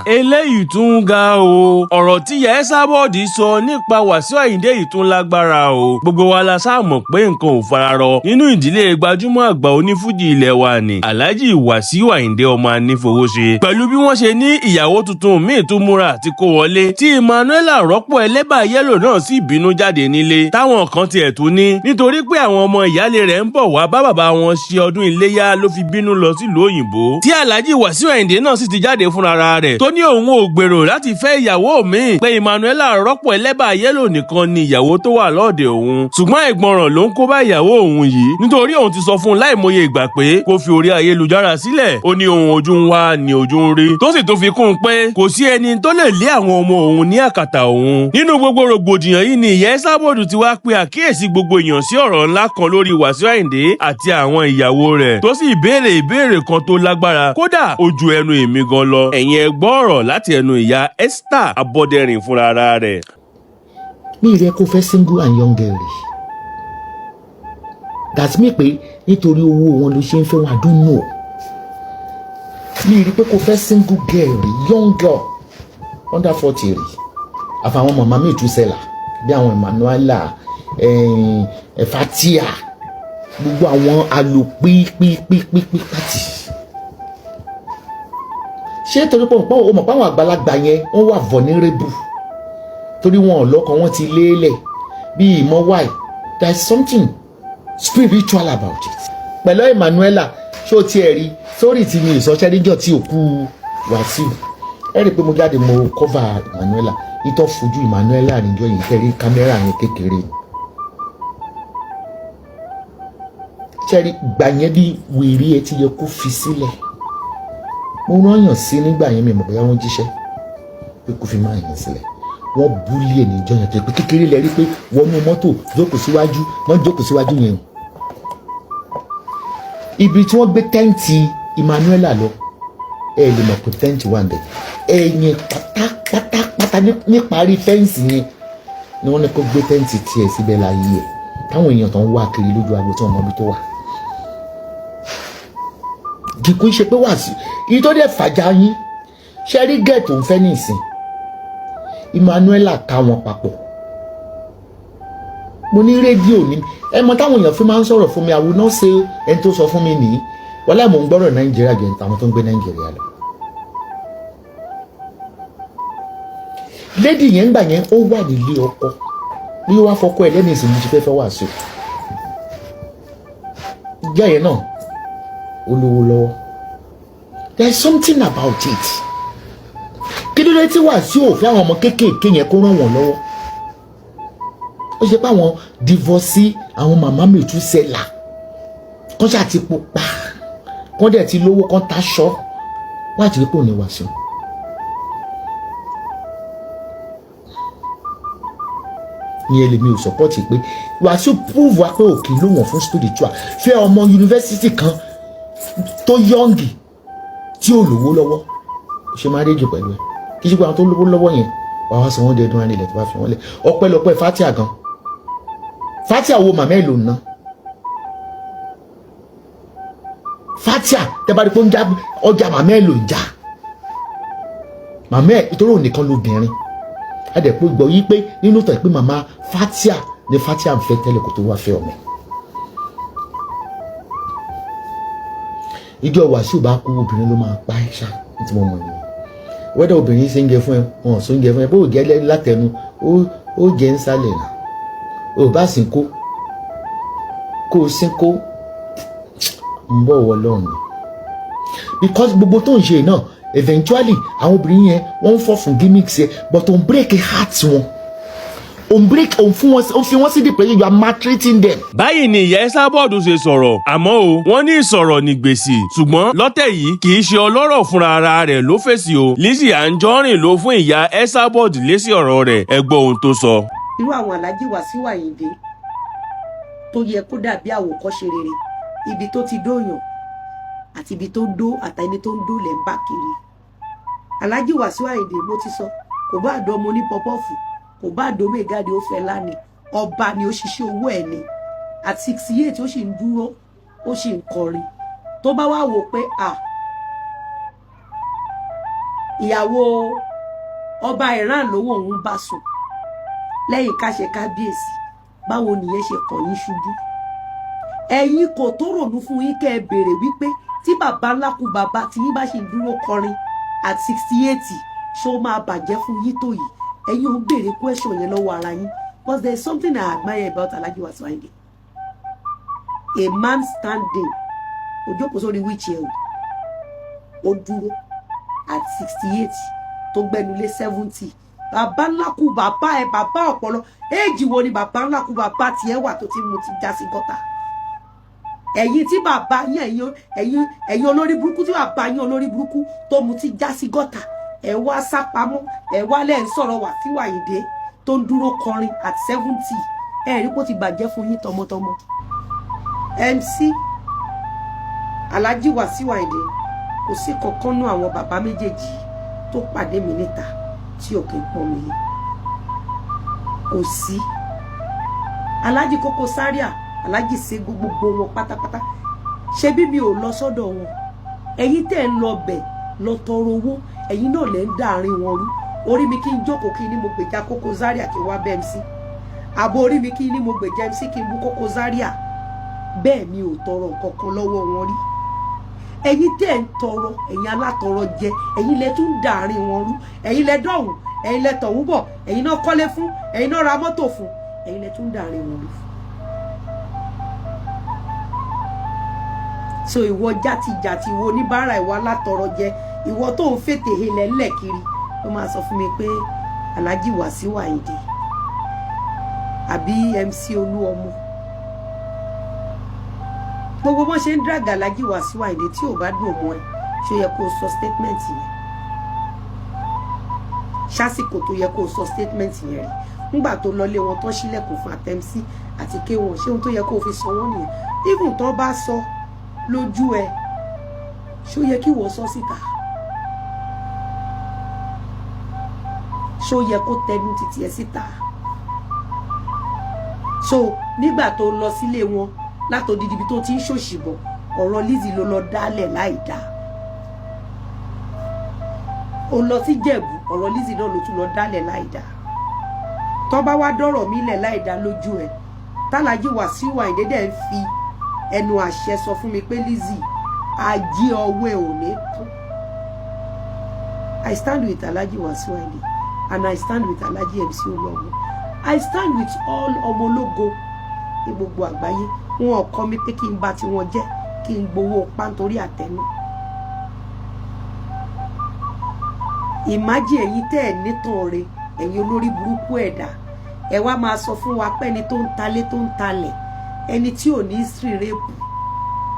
Eléyìí tún ga o. Ọ̀rọ̀ tí ìyá Esabod sọ nípa Wàsíù Àyìndé yìí tún lágbára o. Gbogbo wa la ṣáà mọ̀ pé nǹkan ò fararọ nínú ìdílé gbajúmọ̀ àgbà onífújì ilẹ̀ wa ni Alhaji Wàsíù Àyìndé ọmọ Anífowóṣe. Pẹ̀lú bí wọ́n ṣe ní ìyàwó tuntun míì tún múra àti kó wọlé, tí Emmanuela rọ́pò ẹlẹ́bà yẹ́lò náà sì bínú jáde nílé. Táwọn kan tiẹ̀ tún ní nítorí pé àwọn ọmọ ìyáálé rẹ̀ ń bọ̀ wá bá bàbá wọn ṣe ọdún iléyá ló fi bínú lọ sílùú òyìnbó. Tí Alhaji Wàsíù Àyìndé náà sì ti jáde fúnra rẹ̀ tó ní òun ò gbèrò láti fẹ́ ìyàwó míì, pé Emmanuela rọ́pò ẹlẹ́bà yẹ́lò nìkan ni ìyàwó tó wà lọ́ọ̀dẹ̀ òun. Ṣùgbọ́n ìgbọràn ló ń kó bá ìyàwó òun yìí, nítorí òun ti sọ fún un láìmọye ìgbà pé kó fi orí ayélujára sílẹ̀. Ó ní ohun ojú ń wá ni ojú ń rí, tó sì tún fi kún un pé kò sí ẹni tó lè lé àwọn ọmọ òun ní àkàtà òun. Nínú gbogbo rògbòdìyàn yìí ni ìyá Esabod ti wá pe àkíyèsí gbogbo èèyàn sí ọ̀rọ̀ ńlá kan lórí Wàsíù Àyìndé àti àwọn ìyàwó rẹ̀, tó sì béèrè ìbéèrè kan tó lágbára, kódà ó ju ẹnu èmi gan lọ. Ẹ̀yin ẹ gbọ́ ọ̀rọ̀ láti ẹnu ìyá Esther Abọ́dẹrìn fúnra rẹ̀. Mi rẹ kó fẹ́ single and young girl rí. That's me pé nítorí owó wọn ló ṣe ń fẹ́ wọn. I don't know. Mi rí pé kó fẹ́ single girl rí, young girl under 40 rí, àfàwọn màmá mi tún sẹ́là bí àwọn Emmanuela Fatia, gbogbo àwọn àlò pípípípí pàtì. Ṣé torí pé o mọ̀ pé àwọn àgbàlagbà yẹn, wọ́n wà vulnerable torí wọn ò lọ́kọ, wọn ti lélẹ̀ bí ìmọ̀. Why? There is something spiritual about it. Pẹ̀lú Emmanuela, ṣé o tiẹ̀ rí sórí tí mi ìsọṣẹ́ níjọ́ tí òkú Wàsíù? Ẹ rí i pé mo jáde, mo cover Emmanuela. Ìtọ́ fojú Emmanuela níjọ́ yìí, kẹ́rí kámẹ́rà yẹn kékeré. Ṣẹ́rí gbà yẹn bí wèrè ẹ ti yẹ kó fi sílẹ̀. Mo rányàn sí nígbà yẹn, mi mọ̀ bóyá wọ́n jíṣẹ́ pé kó fi máa yẹn sílẹ̀. Wọ́n bully ẹ̀ níjọ́ yẹn tó pé kékeré lẹ rí pé wọnú mọ́tò, jókòó síwájú, wọ́n jókòó síwájú yẹn. Ibi tí wọ́n gbé tent Emmanuela lọ, ẹ lè mọ̀ pé tent wà níbẹ̀. Ẹ̀yìn pátápátápátá níparí fence yẹn ni wọ́n ní kó gbé tent tiẹ̀ síbẹ̀ láyé ẹ̀, táwọn èèyàn tó ń wá kiri lójú agbo tí wọ́n mọ ibi tó wà. Kìkú ṣe pé wà sí iye tó dẹ̀ fàjà yín. Ṣe rí gẹ̀ẹ́tì tó ń fẹ́ nísìn, Emmanuela ká wọn papọ̀. Mo ní rédíò ní ẹ mọ táwọn èèyàn fi máa ń sọ̀rọ̀ fún mi. Àwọn náà ṣe ẹni tó sọ fún mi nìyí. Wọ́n láì mò ń gbọ́rọ̀ Nàìjíríà jẹ́ àwọn tó ń gbé Nàìjíríà lọ. Lady yẹn ń gbà yẹn, ó wà nílé ọkọ bí ó wá fọkọ ẹ lẹ́nu ìsìn, mo ti fẹ́ fẹ́ wàásù ìjà yẹn náà, ó lówó lọ́wọ́. There is something about it. Kí ló dé tí Wàsíù ò fẹ́ àwọn ọmọ kéékèèké yẹn kó ràn wọ́n lọ́wọ́? Ó ṣe pé àwọn divorcee, àwọn màmá mi tún ṣẹlà kán ṣáà ti pupa, kán dẹ̀ ti lówó, kán taṣọ wọ́n àti wípé òní Wàsíù. Ìyẹn lèmi ò support pé Wàsíù prove wa pé òkè ló wọ̀n fún spiritual. Fẹ́ ọmọ yunifásitì kan tó young tí ò lówó lọ́wọ́, ó ṣe máa réjì pẹ̀lú ẹ̀. Kí ṣe pé àwọn tó lówó lọ́wọ́ yẹn wàá wá sọ wọ́n dẹdun arìnlẹ̀ tó bá fi wọ́n lẹ̀. Ọpẹ́lọpẹ́ Fatia gan. Fatia wo màmá ẹ̀ ló ń ná. Fatia tẹ́ bá rí pé ó ń já ọjà, màmá ẹ̀ ló ń já màmá ẹ̀ ìtòrò nìkan lóbìnrin. Adẹ̀pọ̀ gbọ́ yí pé nínú tọ̀ pé màmá Fatia ni Fatia ń fẹ́ tẹ́lẹ̀ kó tó wá fẹ́ ọmọ. Ìjọ Wàsíù bá kú, obìnrin ló máa pa ẹ́ ṣá. Ní tí mo mọ̀ nìyẹn. Wẹ́dà obìnrin ṣe ń jẹ fún ẹ, wọn ò sọ ń jẹ fún ẹ, bó o jẹ́ látẹnu, ó jẹ́ ń sálẹ̀ náà. O bá sì ń kó kó o sí kó ń bọ̀ wọ lọ́run ni, because gbogbo tó ń ṣe náà, eventually àwọn obìnrin yẹn, wọ́n ń fọ́ fún gimmicks yẹn, but òun break heart wọn, òun break, òun fún wọn, òun fi wọ́n sí depression. You are maltreating them. Báyìí ni ìyá Esabod ṣe sọ̀rọ̀. Àmọ́ o, wọ́n ní ìsọ̀rọ̀ ní gbèsè, ṣùgbọ́n lọ́tẹ̀ yìí kì í ṣe ọlọ́rọ̀ fúnra ara rẹ̀ ló fèsì o. Lizzy Anjorin ló fún ìyá Esabod lésì ọ̀rọ̀ rẹ̀. Ẹ gbọ́ ohun tó sọ. Irú àwọn Alhaji Wasiu Ayinde tó yẹ kó dàbí àwòkọ́ṣe rere, ibi tó ti dóyàn àti ibi tó dó àtẹni tó ń dó lẹ̀ ń bá kiri. Alhaji Wasiu Ayinde, mo ti sọ, kò bá àdó ọmọ ní pọpọ́ọ̀fù, kò bá àdó mẹ́gàdé, ó fẹ́ lánìí, ọba ni. Ó ṣiṣẹ́ owó ẹ̀ ni. At 68, ó sì ń dúró, ó sì ń kọrin. Tó bá wá wò pé à Ìyàwó ọba Iran lówó òun bá sùn lẹ́yìn ká ṣe kábíyèsí. Báwo nìyẹn ṣe kàn yín ṣubú? Ẹ̀yin kò tó rònú fún yín kẹ́ ẹ béèrè wípé tí bàbá ńlá kú, bàbá tí yín bá ṣe dúró kọrin at 68, ṣó máa bàjẹ́ fún yín tó yìí? Ẹ̀yin ò ń béèrè question yẹn lọ́wọ́ ara yín. But there is something I admire about Alhaji Wasiu Ayinde. A man standing, ó jókòó sórí wheelchair o, ó dúró at 68, tó gbẹnu lé 70. Bàbá ńlá kú bàbá ẹ, bàbá ọpọlọ éèjì wo ni bàbá ńlá kú bàbá tiẹ̀ wà tó ti mú ti já sí gọ́tà? Ẹ̀yin tí bàbá yín, ẹ̀yin olórí burúkú, tí bàbá yín olórí burúkú tó mu ti já sí gọ́tà, ẹ wá sápamọ́, ẹ wá lẹ́ ń sọ̀rọ̀ Wàsíù Àyìndé tó ń dúró kọrin at 70. Ẹ rí kó ti bàjẹ́ fún yín tọmọtọmọ. MC Alhaji Wàsíù Àyìndé, kò sí kankan nú àwọn bàbá méjèèjì tó pàdé mi níta tí ò kí ń pọ́n mi lé. Kò sí. Alhaji Koko Zaria, Alhaji Sego, gbogbo wọn pátápátá, ṣebí mi ò lọ sọ́dọ̀ wọn. Ẹ̀yin tẹ́ ń lọ bẹ̀ lọ tọrọ owó, ẹ̀yin náà lẹ́ ń dàárín wọn rú. Orí mi kí n jókòó kí ni mo gbèjà Koko Zaria kí n wá bẹ́ẹ̀ MC, àbò orí mi kí ni mo gbèjà MC kí n bú Koko Zaria? Bẹ́ẹ̀ mi ò tọrọ nǹkan kan lọ́wọ́ wọn rí. Ẹ̀yin tẹ́ ń tọrọ, ẹ̀yin alátọrọ jẹ, ẹ̀yin lẹ tún dàárín wọn rú. Ẹ̀yin lẹ dọ̀hùn, ẹ̀yin lẹ tọ̀hún bọ̀, ẹ̀yin náà kọ́lé fún, ẹ̀yin náà ra mọ́tò fún, ẹ̀yin lẹ tún dàárín wọn rú. So ìwọ játijàti, ìwọ oníbàárà, ìwọ alátọrọ jẹ, ìwọ tó ń fètè helẹ̀ ńlẹ̀ kiri ló máa sọ fún mi pé Alhaji Wasiu Ayinde àbí MC Olúọmọ, gbogbo bọ́n ṣe ń drag Alhaji Wasiu Ayinde, tí ò bá dùn mọ́ ẹ, ṣó yẹ kó o sọ statement yẹn? Ṣásìkò tó yẹ kó o sọ statement yẹn rí ńgbà tó lọlé wọn tán, sílẹ̀kùn fún àtẹ̀mísí àti kéwọn, ṣé ohun tó yẹ kó o fi sọ wọ́n nìyẹn? Even tán bá sọ lójú ẹ, ṣó yẹ kí wọ́n sọ síta? Ṣó yẹ kó tẹnu títí ẹ síta? So nígbà tó lọ sílé wọn látòdìdí ibi tó ti ń ṣòṣì bọ̀, ọ̀rọ̀ Lizzy ló lọ dálẹ̀ láì dáa. Ó lọ sí Jẹ̀bú, ọ̀rọ̀ Lizzy náà ló tún lọ dálẹ̀ láì dáa. Tó bá wá dọ̀rọ̀ mi lẹ̀ láì dáa lójú ẹ̀, tálájì Wàsíù Àyìndé dẹ̀ ń fi ẹnu àṣẹ sọ fún mi pé Lizzy ajé ọwọ́ ẹ̀ ò ní kú. I stand with Alhaji Wasiu Ayinde and I stand with Alhaji MC Oluomo. I stand with all ọmọ ológo ní gbogbo àgbáyé. Wọn ò kọ́ mi pé kí n bá tiwọn jẹ́, kí n gbowó páńtorí àtẹnu. Ìmájì ẹ̀yin tẹ́ ẹ̀ nítàn re, ẹ̀yin olórí burúkú ẹ̀dá, ẹ wá máa sọ fún wa pé ẹni tó ń talé, tó ń talẹ̀, ẹni tí ò ní history rape,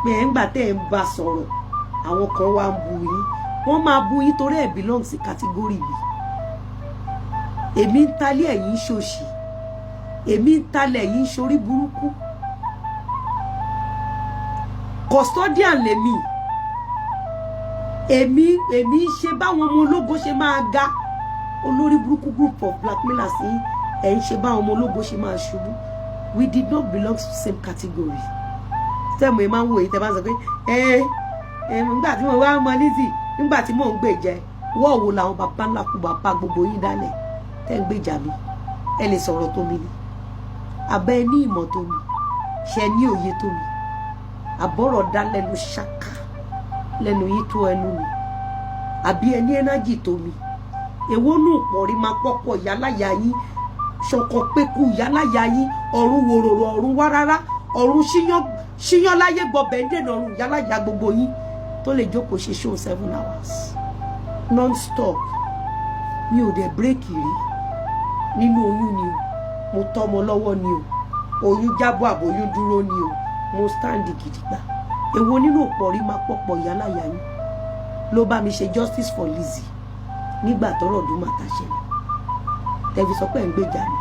pé ẹ̀ ń gbà tẹ́ ẹ̀ ń bá sọ̀rọ̀, àwọn kan wá ń bu yín. Wọ́n máa bu yín torí ẹ̀ belong sí category mi. Èmi ń talé, ẹ̀yin ń ṣòṣì. Èmi ń talẹ̀, ẹ̀yin ń ṣorí burúkú. Custodian lèmi. Èmi ń ṣe báwọn ọmọ ológo ṣe máa ga. Olórí burúkú group of blackmailers yín, ẹ̀ ń ṣe báwọn ọmọ ológo ṣe máa ṣubú. We did not belong to the same category. Tẹ́mu ẹ máa ń wò yìí, tẹ́ bá ń sọ pé ẹ ẹ nígbà tí mo wá mọ Lizzy, nígbà tí mò ń gbèjẹ, wọ́ọ̀ wo làwọn bàbá ńlá kú bàbá gbogbo yín dálẹ̀ tẹ́ ń gbèjà mi? Ẹ lè sọ̀rọ̀ tó mi ni? Àbẹ́ ẹ ní ìmọ̀ tó mi? Ṣe ní òye tó mi? Àbọ̀rọ̀ dá lẹ́nu ṣáká lẹ́nu yín tó ẹnu mi? Àbí ẹ ní ẹ́nájì tó mi? Èwo nù pọ̀ rí máa pọ́pọ̀ yálàyà yín, ṣọkàn pẹ́kù yálàyà yín, ọ̀run wòròrò, ọ̀run wá rárá, ọ̀run ṣíyán ṣíyán láyé gbọbẹ̀ ń dènà ọ̀run yálàyà gbogbo yín tó lè jókòó ṣe show 7 hours non-stop. Mi ò dẹ̀ break rí. Nínú oyún ni o, mo tọ́mọ lọ́wọ́ ni o, oyún jábọ́ àbóyún dúró ni o, mo stand gidigba. Èwo nínú òpó rí máa pọ̀pọ̀ yálàyà yín ló bá mi ṣe justice for Lizzy nígbà tọ́rọ̀ dùn máa ta ṣẹlẹ̀, tẹ́fi sọ pé ẹ̀ ń gbèjà mi?